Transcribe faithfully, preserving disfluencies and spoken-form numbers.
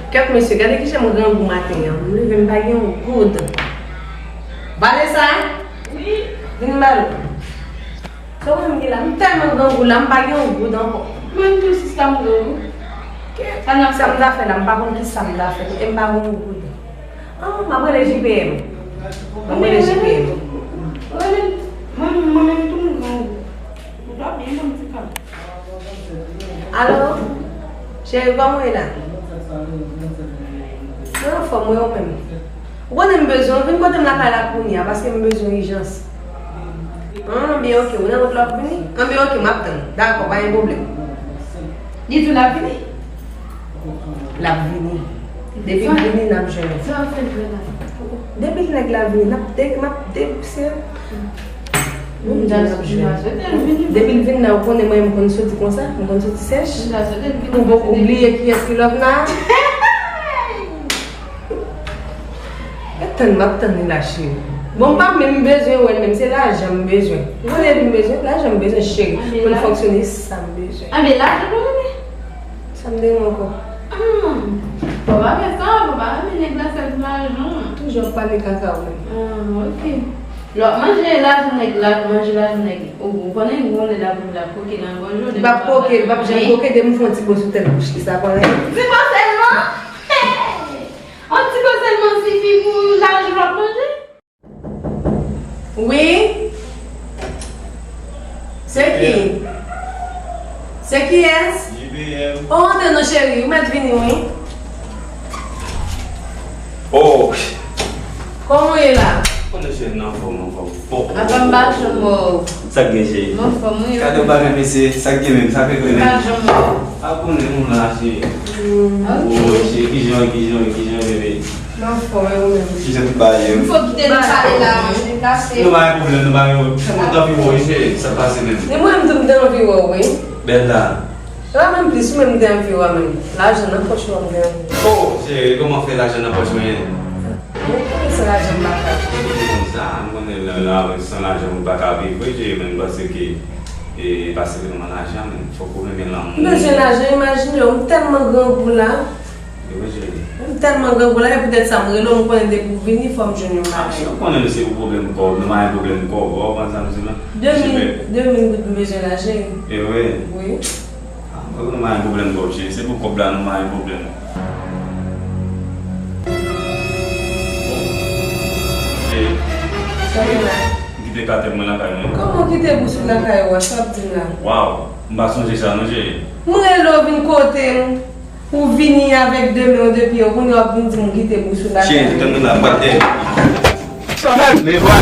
Kèt mesye, gade kijan m grangou maten an. M leve, m pa gen yon goud. Vanessa? Wi. Vin ba l. Sa w wè m gen la? M tèlman grangou la, m pa gen yon goud ankò. Mwen tou, sista, m grangou. Sa n ap fè? Sa m ta fè la, m pa konn kisa m ta fè, e m pa gen yon goud. Ah, m ap rele J P M. M ap rele J P M. Rele, mwen, mwen menm tou, m grangou. Ou dwe byen bon ti kal. Alo? Cheri, kòman w ye la? Mwen anfòm, wi, ou menm? Ou konnen m bezwen w, vin kote m lakay la kounye a, paske m bezwen w ijans. An, anben, oke, ou nan wout la w ap vini? Anben, oke, m ap tann. Dakò, pa gen pwoblèm. Li di w l ap vini? L ap vini. Depi l vini, n ap jwenn. Sa w fè l jwenn la? Depi nèg la vini, n ap de-, m ap debouse. Depi l vin la, ou konnen mwen, m konn soti konsa, m konn soti sèch. Ou bliye kiyès ki love la? E tann, m ap tann li la, cheri. Bon, m pa menm bezwen wè l menm, se lajan m bezwen. Ou konnen epi m bezwen, lajan m bezwen, cheri, pou n fonksyone, se sa m bezwen. Anben, lajan pou mwen. Sa m te gen ankò? Ah, fò pa fè sa, fò pa renmen nèg la sèl pou lajan. Toujou ap pale kaka ou menm. Ah, ok. Lè w ap manje lajan nèg la, manje lajan nèg. Ou, ou konnen gen yon lè l ap, l ap koke nan gòj ou, li p ap koke, li p ap janm koke, depi m fè yon ti bo sou tèt bouch li, sa konnen. Ti bo sèlman? Yon ti bo sèlman sifi pou lajan w ap manje? Wi? Se ki? Se kiyès? J P M. Oh, antre non, cheri, ou mèt vini, wi. Oh! Kòman w ye la? Konnen cheri nan fòm, nan fòm. Apa m pa janm wè w. Sa k gen, cheri? M anfòm, wi. Gade w pa renmen, se sa k gen menm, sa fè k renmen. M pa janm wè w. A konnen nou la, cheri. Mm. Ok. Oh, cheri, kijan, kijan, kijan, bebe? M anfòm, e ou menm? Kijan tout bagay yo? M fò kite nou pale la, mwen deplase. Nou pa gen pwoblèm, nou pa gen pwoblèm. Mwen t anvi wè w, cheri, sa k pase menm? E mwen menm tou, m te anvi wè w, wi. Bella. E pa menm plis, ou menm m te anvi wè menm. Lajan nan pòch ou a m te anvi wè. Oh, cheri, kòman fè lajan nan pòch mwen? Mwen konnen se lajan m pa ka. Li konn sa, m konnen la, la, san lajan ou pa ka viv vre, cheri, men m panse ke, e, pa se vrèman lajan, men fòk ou renmen lanmou. M bezwen lajan, imajine w, m tèlman grangou la. E vre, cheri. M tèlman grangou la, e poutèt sa m rele w, m konnen depi w vini, fò m jwenn yon bagay. Ah, cheri, ou konnen nou se pou pwoblèm kòb, nou pa gen pwoblèm kòb, ou konprann sa m di la? De mil, de mil goud m bezwen la, cheri. E vre? Wi. Ah, mwen, nou pa gen pwoblèm kòb, cheri. Se pou kòb la, nou pa gen pwoblèm. Cheri. Sa gen la? M kite katè mwen lakay mwen. Kòman w kite bous ou lakay ou a? Sa w ap di m la? Waw, m pa sonje sa non, cheri. M rele w vin kote m, ou vini avèk de men w, de pye w, kounye a w ap vin di m ou kite bous ou lakay ou. Cheri, tann mwen la, m pral dèyè. Men vwa.